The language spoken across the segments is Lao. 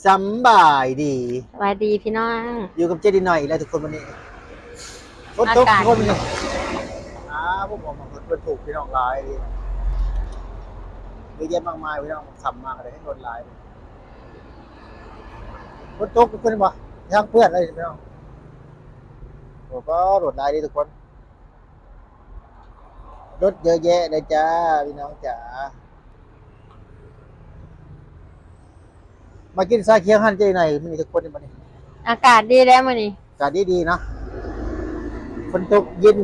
ສຳບາຍດີ ສະບາຍດີພີ່ນ້ອງ ຢູ່ກັບເຈດີນ້ອຍອີກແລ້ວທຸກຄົນ ມື້ນີ້ຝົນຕົກ ອາກາດ ທຸກຄົນ ມື້ນີ້ ອ້າວ ບໍ່ ບໍ່ ບໍ່ ຝົນຕົກ ພີ່ນ້ອງ ຫຼາຍ ເຍອະແຍະມາກມາຍ ພີ່ນ້ອງ ຄ່ຳມາກໍໄດ້ເຫັນລົດຫຼາຍ ຝົນຕົກ ທຸກຄົນ ເຫັນບໍ່ ທາງເປື້ອນເລີຍ ພີ່ນ້ອງ ໂອ້ ກໍລົດຫຼາຍເດ້ທຸກຄົນ. ລົດເຍອະແຍະເລີຍຈ້າ ພີ່ນ້ອງຈ໋າ ມາກິນຊາຂຽວຫັ້ນເຈ້ໜ້ອຍ ມື້ນີ້ທຸກຄົນ ມື້ນີ້ ອາກາດດີແລ້ວມື້ນີ້ ອາກາດດີໆເນາະ ຝົນຕົກເຢັນ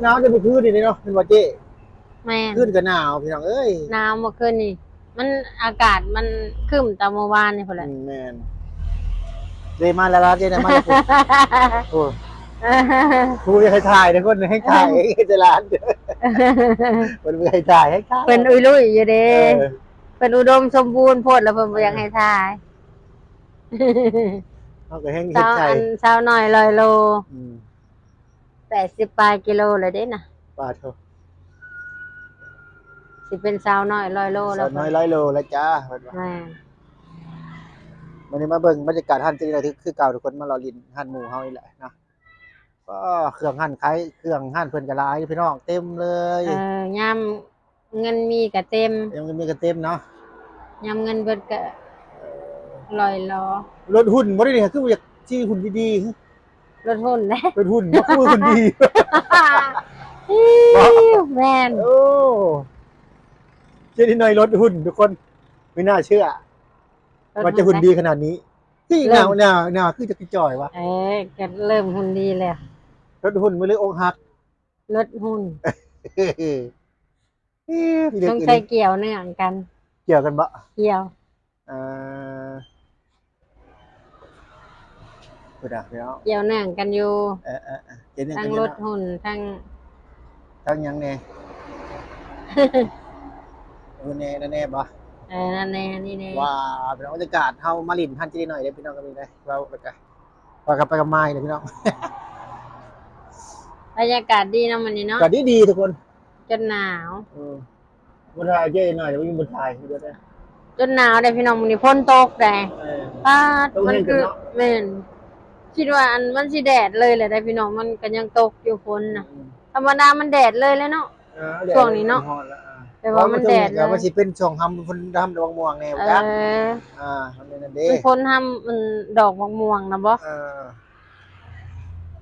ໜາວແຕ່ມື້ຄືນນີ້ເນາະ ແມ່ນບໍ່ເຈ້? ແມ່ນ ຄືນກໍໜາວ ພີ່ນ້ອງເອີຍ ໜາວມື້ຄືນນີ້. ມັນ ອາກາດມັນຄຶ້ມແຕ່ມື້ວານນີ້ພຸ້ນແຫຼະ ອືມ ແມ່ນ ເດ ມາແລ້ວ ເດ ມາແລ້ວ ໂອ້ ຜູ້ຢາກໃຫ້ຖ່າຍເດ້ ຄົນໃຫ້ຖ່າຍ ເອີ ເດ ຫຼານ ເພິ່ນບໍ່ໃຫ້ຖ່າຍ ໃຫ້ຖ່າຍ ເພິ່ນອຸລຸຍຢູ່ເດ້ ເອີ ເພິ່ນອຸດົມສົມບູນໂພດ ແລ້ວເພິ່ນບໍ່ຢາກໃຫ້ຖ່າຍ ເຮົາກໍແຮ່ງເຮັດຖ່າຍ ສາວ ອັນ ສາວນ້ອຍຮ້ອຍໂລ ອືມ ແປດສິບປາຍກິໂລແລ້ວເດ້ນະ ປາໂທ ຊິເປັນສາວນ້ອຍຮ້ອຍໂລແລ້ວ ສາວນ້ອຍຮ້ອຍໂລແລ້ວຈ້າ ເພິ່ນວ່າ ແມ່ນ ມື້ນີ້ມາເບິ່ງບັນຍາກາດຮ້ານເຈດີນ້ອຍຄືເກົ່າ ທຸກຄົນ ມາເລາະຫຼິ້ນຮ້ານໝູ່ເຮົານີ້ແຫຼະເນາະ ກໍເຄື່ອງຮ້ານຂາຍ ເຄື່ອງຮ້ານເພິ່ນກໍຫຼາຍ ພີ່ນ້ອງ ເຕັມເລີຍ ເອີ ຍາມ ເງິນມີກະເຕັມ ເອີ ເງິນມີກະເຕັມເນາະ ຍາມເງິນເບິດກະລ່ອຍຫຼໍ ລົດຫຸ່ນບໍ່ໄດ້ນີ້ ຄືວ່າຢາກຊິຫຸ່ນດີໆ ລົດຫຸ່ນເດ້ ລົດຫຸ່ນເນາະ ຄືວ່າຫຸ່ນດີ ແມ່ນ ໂອ້ ເຈດີນ້ອຍລົດຫຸ່ນທຸກຄົນ ບໍ່ໜ້າເຊື່ອວ່າຈະຫຸ່ນດີຂະໜາດນີ້ ຄືໜ້າ ໜ້າ ໜ້າຄືຈະກະຈ່ອຍວະ ເອີ ກະເລີ່ມຫຸ່ນດີແລ້ວ ລົດຫຸ່ນບໍ່ ຫຼືອົກຫັກ ລົດຫຸ່ນ ເອີ ສົງໄສກ່ຽວເນື່ອງກັນ ກ່ຽວກັນບໍ່ ກ່ຽວ ເອີ ພຸ້ນນະ ພີ່ນ້ອງ ກ່ຽວເນື່ອງກັນຢູ່ ເອີໆໆ ກ່ຽວເນື່ອງກັນຢູ່ເນາະ ທັງລົດຫຸ່ນ ທັງ ທັງຫຍັງແດ່ ໂອ້ ແນ່ ນັ້ນແນ່ບໍ່ ເອີ ນັ້ນແນ່ ນີ້ແນ່ ວ້າວ ພີ່ນ້ອງ ບັນຍາກາດເຮົາມາຫຼິ້ນຫັ້ນເຈດີນ້ອຍເດ້ ພີ່ນ້ອງ ກໍມີໄດ້ ເວົ້າແລ້ວກະ ວ່າກັນໄປກັນມາອີກແລ້ວ ພີ່ນ້ອງ ບັນຍາກາດດີເນາະມື້ນີ້ເນາະ ກໍດີໆ ທຸກຄົນ ຈົນໜາວ ເອີ ບໍ່ຖ່າຍເຈ້ໜ້ອຍ ຍັງບໍ່ຖ່າຍ ຈົນໜາວເດ້ພີ່ນ້ອງ ມື້ນີ້ຝົນຕົກເດ້ ເອີ ປາດ ມັນຄື ແມ່ນ ຄິດວ່າອັນ ມັນຊິແດດເລີຍແຫຼະເດ້ພີ່ນ້ອງ ມັນກໍຍັງຕົກຢູ່ຝົນນະ ອືມ ທຳມະດາມັນແດດເລີຍແຫຼະເນາະ ເອີ ແດດ ຊ່ວງນີ້ເນາະ ມັນຮ້ອນລະ ແຕ່ວ່າມັນແດດເລີຍ ມັນຊິເປັນຊ່ວງຮຳ ຝົນຮຳດອກມ່ວງແດ່ ເອີ ບໍ່ຈັກ ອ່າ ມັນເປັນນັ້ນເດ້ ມັນຝົນຮຳ ມັນດອກໝາກມ່ວງນະບໍ່ ເອີ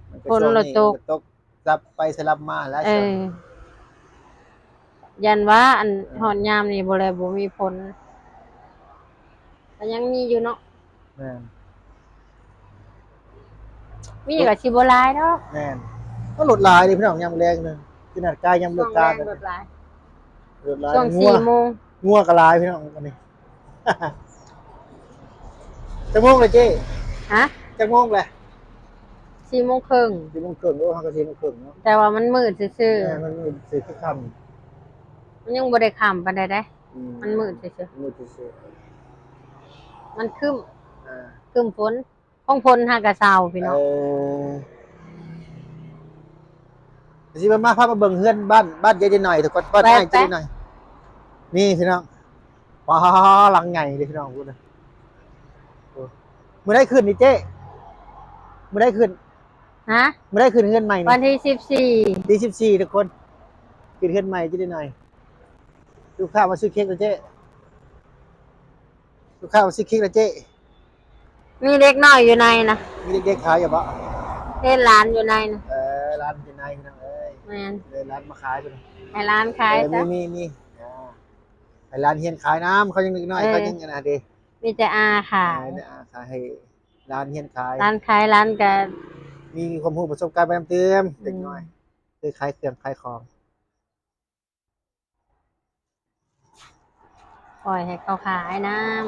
ມັນກໍ ຝົນລະຕົກ ມັນຕົກ ສະຫຼັບໄປສະຫຼັບມາແຫຼະ ເອີ ຢ້ານວ່າອັນ ເອີ ຮອດຍາມນີ້ບໍ່ແລະ ບໍ່ມີຝົນ ກໍຍັງມີຢູ່ເນາະ ແມ່ນ ມີກໍຊິບໍ່ຫຼາຍດອກ ແມ່ນ ກໍລົດຫຼາຍເດ້ພີ່ນ້ອງ ຍາມແລງນະ ຂະໜາດກາຍຍາມເລີກການ ລົດຫຼາຍ ລົດຫຼາຍ ຊ່ວງສີ່ໂມງ ງົວກໍຫຼາຍພີ່ນ້ອງ ອັນນີ້ ຈັກໂມງແລ້ວເຈ້? ຮະ? ຈັກໂມງແລ້ວ? ສີ່ໂມງເຄິ່ງ ສີ່ໂມງເຄິ່ງ ໂອ້ ເຮົາກໍສີ່ໂມງເຄິ່ງເນາະ ແຕ່ວ່າມັນມືດຊື່ໆ ແມ່ນ ມັນມືດຊື່ ຄືຄ່ຳ ມັນຍັງບໍ່ໄດ້ຄ່ຳປານໃດເດ້ ອືມ ມັນມືດຊື່ໆ ມືດຊື່ໆ ມັນຄຶ້ມ ອ່າ ຄຶ້ມຝົນ ຂອງຝົນຫາກະເຊົາພີ່ນ້ອງ ເອີ ຊິມາ ມາພາມາເບິ່ງເຮືອນບ້ານ ບ້ານເຈດີນ້ອຍທຸກຄົນ ບ້ານອ້າຍເຈດີນ້ອຍ ນີ້ພີ່ນ້ອງ ວ້າ ຫຼັງໃຫຍ່ເດ້ພີ່ນ້ອງ ພຸ້ນນະ ໂອ້ ມື້ໃດຂຶ້ນນີ້ເຈ້? ມື້ໃດຂຶ້ນ? ຮະ? ມື້ໃດຂຶ້ນເຮືອນໃໝ່ນີ້? ວັນທີສິບສີ່ ທີສິບສີ່ ທຸກຄົນ ຂຶ້ນເຮືອນໃໝ່ເຈດີນ້ອຍ ລູກຄ້າມາຊື້ເຄັກແລ້ວເຈ້ ລູກຄ້າມາຊື້ເຄັກແລ້ວເຈ້ ມີເດັກນ້ອຍຢູ່ໃນນະ ມີເດັກໆຂາຍຢູ່ບໍ່? ເຫັນຫຼານຢູ່ໃນນະ ເອີ ຫຼານຢູ່ໃນພີ່ນ້ອງເອີຍ ແມ່ນ ເອີ ຫຼານມາຂາຍພຸ້ນ ໃຫ້ຫຼານຂາຍ ເອີ ຊະ ມີ ມີ ມີ ອ່າ ໃຫ້ຫຼານຮຽນຂາຍນຳ ເຂົາຍັງເດັກນ້ອຍ ເອີ ເຂົາຍັງອັນນັ້ນເດ້ ມີແຕ່ອາຂາຍ ເອີ ມີແຕ່ອາຂາຍ ໃຫ້ຫຼານຮຽນຂາຍ ຫຼານຂາຍ ຫຼານກະມີຄວາມຮູ້ປະສົບການໄປນຳຕື່ມ ອືມ ເດັກນ້ອຍ ຄືຂາຍເຄື່ອງຂາຍຂອງ ປ່ອຍໃຫ້ເຂົາຂາຍນຳ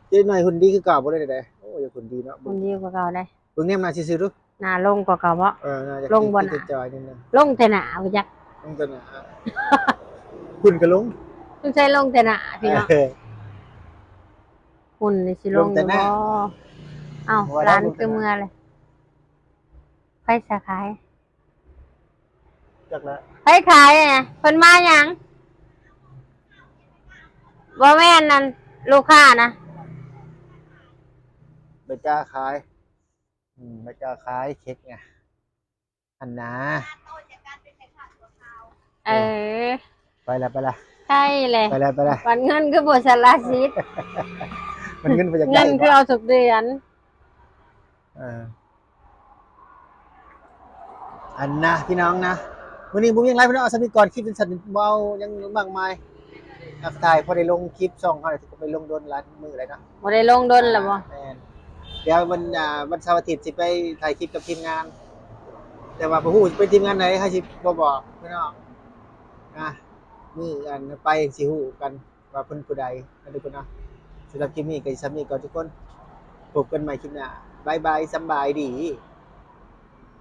ເຈໜ້ອຍຫຸ່ນດີຄືເກົ່າບໍ່ ຫຼືໃດ? ໂອ້ ຢາກຫຸ່ນດີເນາະ ຫຸ່ນດີກວ່າເກົ່າໃດ ເບິ່ງແນມໜ້າຊື່ໆດູ ໜ້າລົງກວ່າເກົ່າບໍ່? ເອີ ໜ້າຈະ ລົງບໍ່ ໜ້າ ຈະຈ່ອຍນິດໜຶ່ງ ລົງແຕ່ໜ້າບໍ່ຈັກ ລົງແຕ່ໜ້າ ຫຸ່ນກໍລົງ ສົງໄສລົງແຕ່ໜ້າພີ່ນ້ອງ ເອີ ຫຸ່ນນີ້ຊິລົງຢູ່ບໍ່? ເອົ້າ ຫຼານຄືເມືອເລີຍ ໃຜສາຂາຍ? ຈັກແລ້ວ ໃຜຂາຍນະ ເພິ່ນມາຫຍັງ? ບໍ່ແມ່ນນັ້ນ ລູກຄ້ານະ ໄປຈ້າຂາຍ ອືມ ໄປຈ້າຂາຍເຄັກນະ ອັນນາ ເອີ ໄປລະ ໄປລະ ໃຊ່ແຫຼະ ໄປລະ ໄປລະ ບັດເງິນຄືບໍ່ສະລະສິດ ມັນເງິນບໍ່ຢາກໄດ້ ເງິນຄືເອົາທຸກເດືອນ ເອີ ອັນນະ ພີ່ນ້ອງນະ ມື້ນີ້ບໍ່ມີຫຍັງຫຼາຍ ພີ່ນ້ອງ ເອົາສ່ຳນີ້ກ່ອນ ຄລິບສັ້ນໆ ບໍ່ເອົາຫຍັງມາກມາຍ ທັກທາຍ ພໍໄດ້ລົງຄລິບຊ່ອງເຮົາ ໄປລົງດົນຫຼາຍມື້ແລ້ວເນາະ ບໍ່ໄດ້ລົງດົນແລ້ວບໍ່ ແມ່ນ ດຽວວັນ ອ່າ ວັນເສົາອາທິດຊິໄປຖ່າຍຄລິບກັບທີມງານ ແຕ່ວ່າບໍ່ຮູ້ຊິເປັນທີມງານໃດ ເຮົາຊິບໍ່ບອກພີ່ນ້ອງນະ ມື້ອັນໄປຊິຮູ້ກັນວ່າເພິ່ນຜູ້ໃດນະທຸກຄົນເນາະ ສຳລັບຄລິບນີ້ກໍຊິສ່ຳນີ້ກ່ອນທຸກຄົນ ພົບກັນໃໝ່ຄລິບໜ້າ ບາຍບາຍ ສຳບາຍດີ.